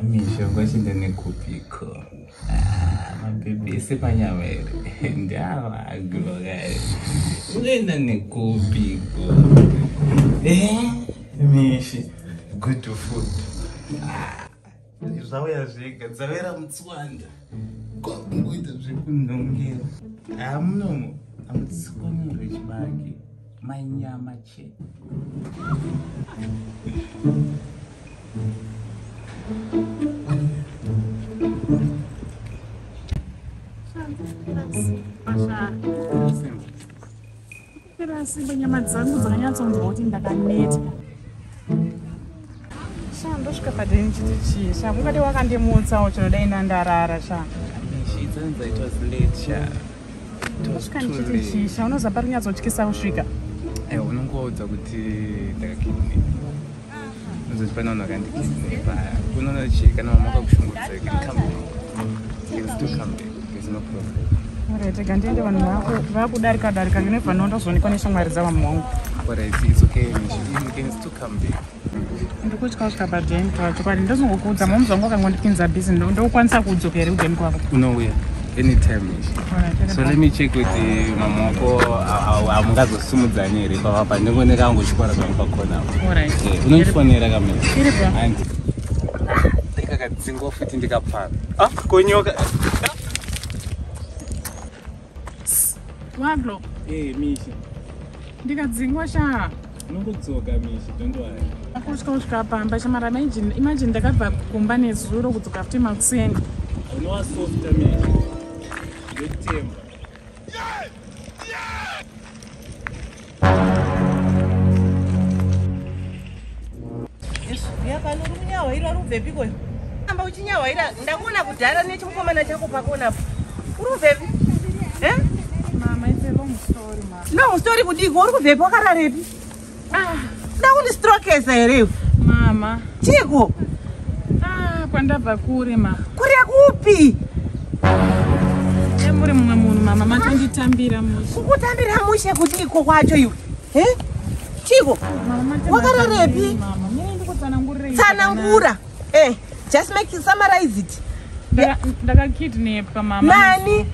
Mishonga chinda nekupiko. Mabhebhi ese panyama here ndeavaglogai. Unoenda nekupiko. Mishi, good to food. Zvauya zvega, dzavera mutswanda. Kwakungoita zvekunhongera. Hamunomo, hamutsikonirwe chibage. Manyama chete. Simba nyama dzangu dzakanyatsonzwa kuti ndakaneta. Sha ndosvika padeni chiti chii sha ungade wakandimutsawo chero dai ndandarara sha. It was late sha. Ndosvika ndichiti chii sha unoziva pari kunyatsotyisa kusvika. Aiwa unongoudza kuti ndakakidnap. Unozoti pane vanhu vakandikidnapa. Unoona chii kana mama vakakushungurudza you can come back. You can still come back. There's no problem. Alright, rega ndiende vanhu vakudarika darika ndinobva ndondozoonekwa neshamwari dzavamwe wangu. Alright, it's okay Mishi. You can still come back. Ndikutya kusvika padeni pacho kwani ndozongokuudza mom zvangu akangondipinza busy ndokwanisa kudzoka here kudeni kwako. Unouya anytime Mishi. So let me check with mama wako hamungazosumudzani here pavapa ndingoneka angochikora zvangu pakona apo. Alright. Unondifonera kamene. Iripo. Andi. Ndikakadzingwa futi ndikapfana. Ah, konyoka. Waglo. Mishi. Ndikadzingwa sha. Unongodzoka Mishi, don't worry. Akutya kusvika pamba shamara imagine ndakabva kumba nezuro kudzoka futi makuseni. Unowasofta Mishi. Ndokutemba. Pano uri kunyahwaira uri kubvepi ko? Amba uchinyahwaira ndakuona kudhara nechimukomana chako pakonapo. Uri kubvepi? Eh? Mama, it's a long story, mama. Long story kudiko uri kubvepi wakararepi? Ah, ndakundistrokesa here iwe? Mama. Chiko? Ah, kwandabva kure ma. Kure kupi? Muri mumwe munhu mama matonditambira mushe. Kukutambira mushe kudiko kwacho iwe? Eh? Chiko? Wakararepi? Mama, mimi ndikutsanangurira. Tsanangura. Just make it, summarize it. Ndakakidnapwa mama. Nani?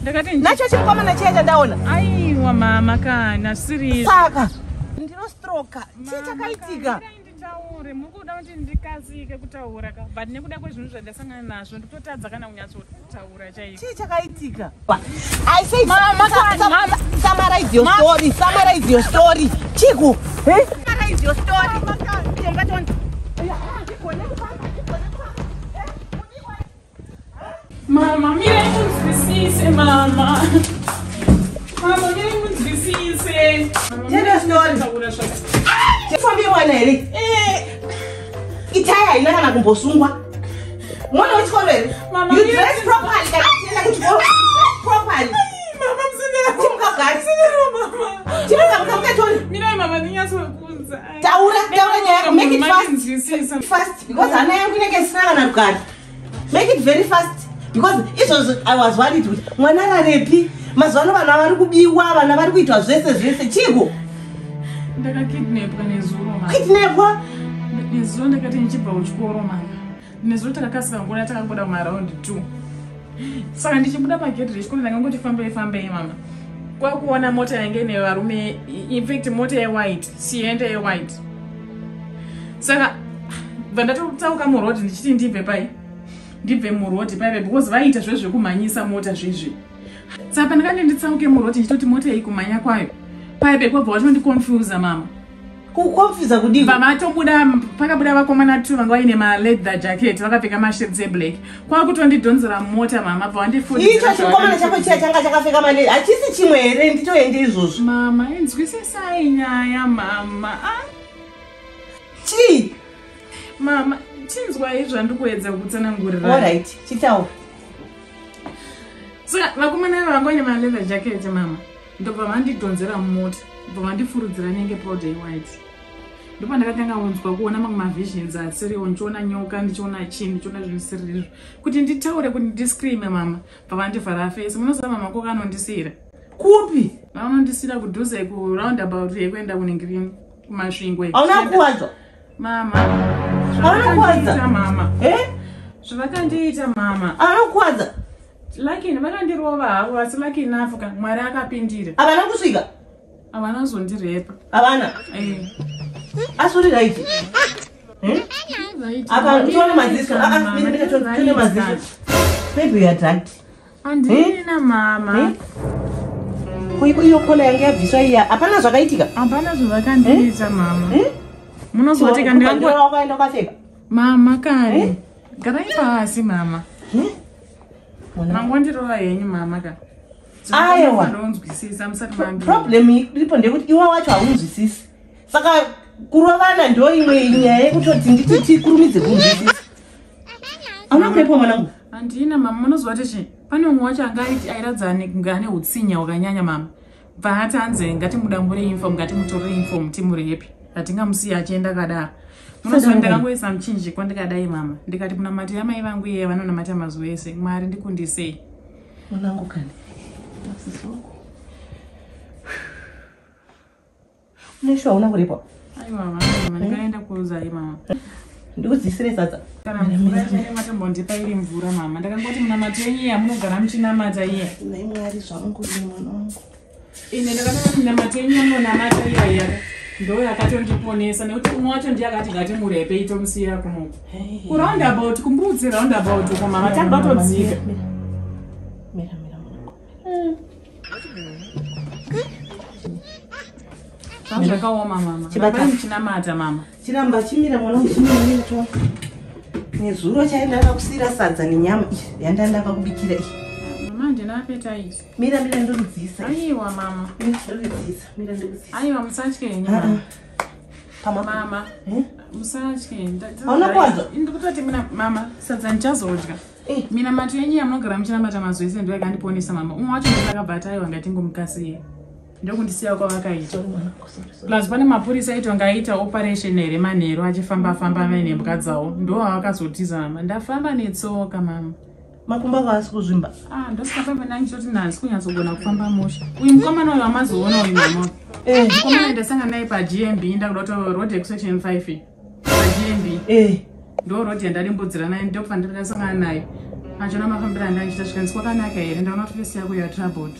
Ndakati nacho chimukomana chiya chandaona. Aiwa mama kana siri. Saka ndinostroka. Chii chakaitika? Nditaure, mukuda kuti ndikasike kutaura ka, but nekuda kwezvinhu zvandasangana nazvo ndikutotadza kana kunyatsotaura chaiko. Chii chakaitika? I said mama, summarize your story. Summarize your story. Chiko. Eh? Summarize your story. Mama, mira munzwisise mama. Mama, mira munzwisise. Tell your story. Tifambe mwana here? Itaya haina kana kumbosungwa. Mwana wechikoro here? You dress properly kana kuenda kuchikoro. Properly. Mama msinero. Chimuka gari. Msinero mama. Chimuka muka toni. Mira mama ndinyatsokunza. Taura, taura nyaya yako. Make it fast. Fast because hana yangu inenge isina kana rugare. Make it very fast. Because izvozvo I was worried kuti mwana ararepi. Mazuva ano vana vari kubiwa, vana vari kuitwa zvese zvese. Chiko? Ndakakidnapwa nezuro mama. Kidnapwa? Nezuro ndakati ndichibva kuchikoro mama. Nezuro takakasika nguva takabuda kumaraundi 2. Saka ndichibuda pagedhi rechikoro ndakangoti fambei fambei mama. Kwakuona mota yange ine varume, in fact mota yewhite, Sienta yewhite. Saka bva ndatotsauka muroad ndichiti ndibve pai. Ndibve muroad paipe because vaiita zvezvekumhanyisa mota zvezve. Saka pandakati nditsauke muroad ndichitoti mota iyi kumhanya kwayo. Paipe kwabva watondiconfusa mama. Kuconfusa kudii? Vamatobuda pakabuda vakomana 2 vanga vaine ma leather jacket vakapfeka mashades eblack. Kwakutondidhonzera mota mama bva vandifundisa. Icho chikomana chako chiya changa chakapfeka male hachisi chimwe here nditoende izvozvo. Mama inzwisisai nyaya mama. Ah? Chii? Mama chinzwai zvandikuedza kutsanangurira. Alright, chitaura. Saka vakomana ava vanga vaine ma leather jacket mama. Ndobva vandidhonzera mumota, ndobva vandifurudzira nenge powder yewhite. Ndipo ndakatanga kunzwa kuona mamwe mavisions asiriwo, ndichiona nyoka, ndichiona chii, ndichiona zvinhu zvisiri izvo. Kuti nditaure kuti ndiscreame mama, bva vandivhara face. Munoziva mama koko anondisiyira. Kupi? Vanondisiyira kudhuze kuroundabout yekuenda kuningirino, kuMasvingo. Hauna kuwadzwa? Mama, Havana kuwadza. Mama. Eh? Zvavakandiita mama. Havana kukuwadza. Lakini vakandirova havo asi lucky enough ka Mwari akapindira. Havana kusvika. Havana kuzondirepa. Havana. Eh. Asi uri right. Eh? Apa tione maziso. Ah ah, mira tione maziso. Maybe you are drugged. Andina mama. Eh? Ko iyo kola yange yabviswa iya. Hapana zvakaitika. Hapana zvavakandiita mama. Eh? Munozoti kandirango wakaenda ukapfeka. Mama kani. Garai pasi mama. Eh? Mangondirova henyu mama ka. Aiwa. Ndonzwisisa musati mandi. Problem iripo ndeyekuti iwe wacho haunzwisisi. Saka kurovana ndo imwe nyaya yekutoti nditi tikurumidze kunzwisisa. Hauna kurepiwa mwanangu? Handina mama, munozwa kuti chii? Pane umwe wacho anga airatidza kunge ane utsinye hwakanyanya mama. Bva ati hanzi ngatimudambure uniform, ngatimutorere uniform timurepe. Hatingamusiyi achienda akadaro. Munozwa ndakangoisa muchinjikwa ndikadai mama. Ndikati munamati yamai vangu iye vanonamata mazuva ese. Mwari ndikundisei. Mwanangu kani. Uneshuwa hauna kurepwa? Aiwa mama, ndikaenda kuuzai mama. Ndikudzisire sadza. Kana mvura chaiyo matombondipa iri mvura mama. Ndakangoti munamato yenyu iya munogara muchinamata iye. Nhai Mwari zvangu ini mwana wangu. Ine ndakatoti munamato yenyu yamunonamata iya iya. Ndo yakatondiponesa nekuti umwe wacho ndiye akati ngatimurepe itomusiyira kunoku. Kuroundabout, kumbudzi roundabout uko mama takuda kutodzika. Mira mira mwanangu. Zvakaoma mama. Chibata. Chinamata mama. Chiramba chimira mwana wangu chimira mira toa. Nezuro chaenda ndakakusiyira sadza nenyama iyi yanda ndakakubikira iyi. Mama ndina appetite. Mira mira ndokudziisa. Aiwa mama. Mira ndokudziisa. Mira ndokudziisa. Aiwa musatye henyu Ah, ah. mama. Pama. Mama. Eh? Musatye. Hauna kuwadza? Ndikutoti mina mama sadza ndichazodya. Eh. Mina mato yenyu yamunogara muchinamata mazuva ese ndo yakandiponesa mama. Umwe wacho ndakabva ati aiwa ngatingomukasiye. Ndokundisiya kwavakaita. Sorry mwanangu, sorry sorry. Plus pane mapurisa aiti anga aita operation here manheru achifamba famba nembwa dzawo ndo avakazotiza mama. Ndafamba netsoka mama. Makumbo ako haasi kuzvimba. Ah, ndosika nandichoti nhasi kunyatsogona kufamba musha. Uyu mukomana uyu wamazoona uyu mama. Eh. Mukomana ndasangana naye paGMB ndakuda kuti road yeku-section 5 paGMB. Eh. Ndo road yandadimbudzira naye ndokubva ndasangana naye. Achiona mafambiro andandichita zvikanzi kwakanaka here ndaona kuti face yako ya troubled.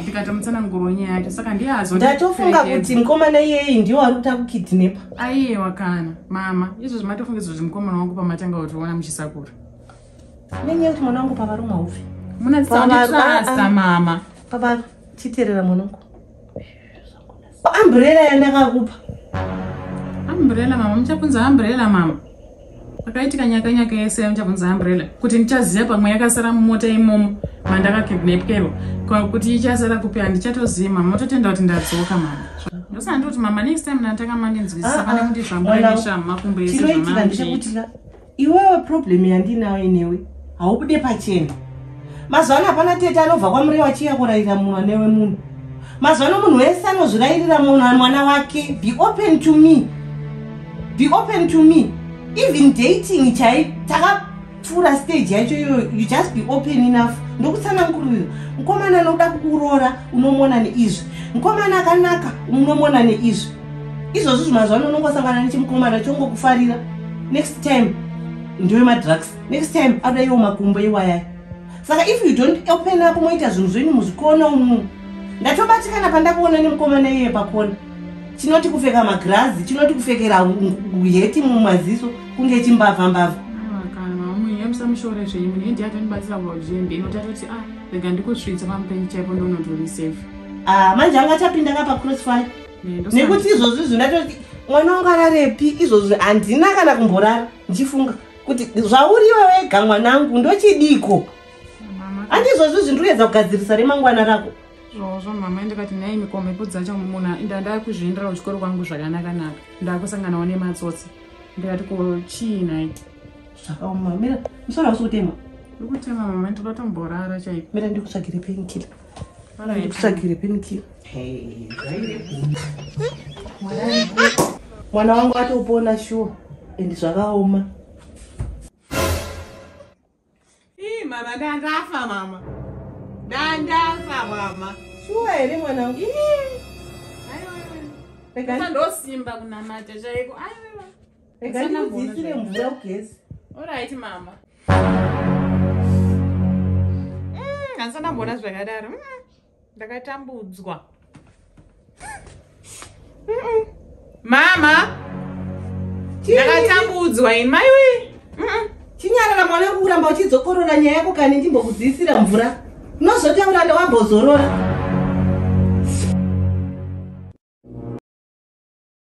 Ndikatomutsanangurawo nyaya yacho saka ndiye azo Ndatofunga kuti mukomana iyeyi ndiwo ari kuta kukidnepa. Aiwa kana mama izvozvi matofunga izvozvi mukomana wangu pamatanga kutiona muchisakura. Nenyaya yekuti mwana wangu pavarumwa ufe. Munadzidzisa mama. Baba chiterera mwana wangu. Umbrella yandakakupa. Umbrella mama, muchapunza umbrella mama. Pakaitika nyaka nyaka yese muchapunza umbrella kuti ndichaziva pamwe yakasara mumota imomo mandakakidnapkerwa kuti ichasara kupi handichatozivi mama. Mototenda kuti ndadzoka mama. Ndosaka ndoti mama next time ndatanga mandinzwisisa pane kuti zvambuya neshamu makumbo ese Chinoitika ndechekuti iwewe problem yandinayo inewe haubude pachena. Mazuva ano hapana tete anobva kwaMurewa achiuya kurayira mwana wemunhu. Mazuva ano munhu wese anozvirayirira mwana wake. Be open to me. Be open to me. Even dating chai takapfuura stage yacho iyoyo, you just be open enough. Ndokutsanangurira. Mukomana anoda kukuroora unomuona neizvi. Mukomana akanaka unomuona neizvi. Izvozvo mazuva ano unongosangana nechimukomana chongokufarira. Next time ndiwe madrugs. Next time ada iwo makumbo iwayaya. Saka if you don't open up moita zvinhu zvenyu muzvikona umu. Ndatobatikana pandakuona nemukomana iye pakona. Chinoti kupfeka magirazi, chinoti kupfekera heti mumaziso kunge chimbavha mbavha. Kana mama musamushore zvenyu munhu ndiye atonibatsira kuGMB inoti atoti ah rega ndikusvitsa pamupenyu chaipo ndonotori safe. Ah manje anga achapinda ka pacrossfire. Nekuti izvozvi zvinatoti mwana wangu ararepi izvozvi handina kana kumborara ndichifunga kuti zvauriwe wega mwanangu ndochidiko. Handizvozvi zvindikuedza kugadzirisa remangwana rako. Zvozvo mama ndikati nhai mikomhepo dzacho munhu ndakuzviendera kuchikoro kwangu zvakanaka naka. Ndakusanganawo nematsotsi. Ndikati ko chii nhai? Zvakaoma. Mira musoro hausi kutema. Uri kutema mama ndinoda kutomborara chaiko. Mira ndikutsvagire painkiller. Ndikutsvagire painkiller. Hey, mwana wangu atopona sure and zvakaoma. Ii mama ndandafa mama. Ndandafa mama. Shuwa here mwanangu? Aiwa. Ndosimba kunamata chaiko. Aiwa. Rega ndikudziisire mvura ugezi. Alright mama. Handisati ndamboona zvakadaro. Ndakatambudzwa. Mama, ndakatambudzwa ini maiwe. Chinyarara mwana, kuramba uchidzokorora nyaya yako kani ndimbokudziisira mvura. Unozotaura wambozorora.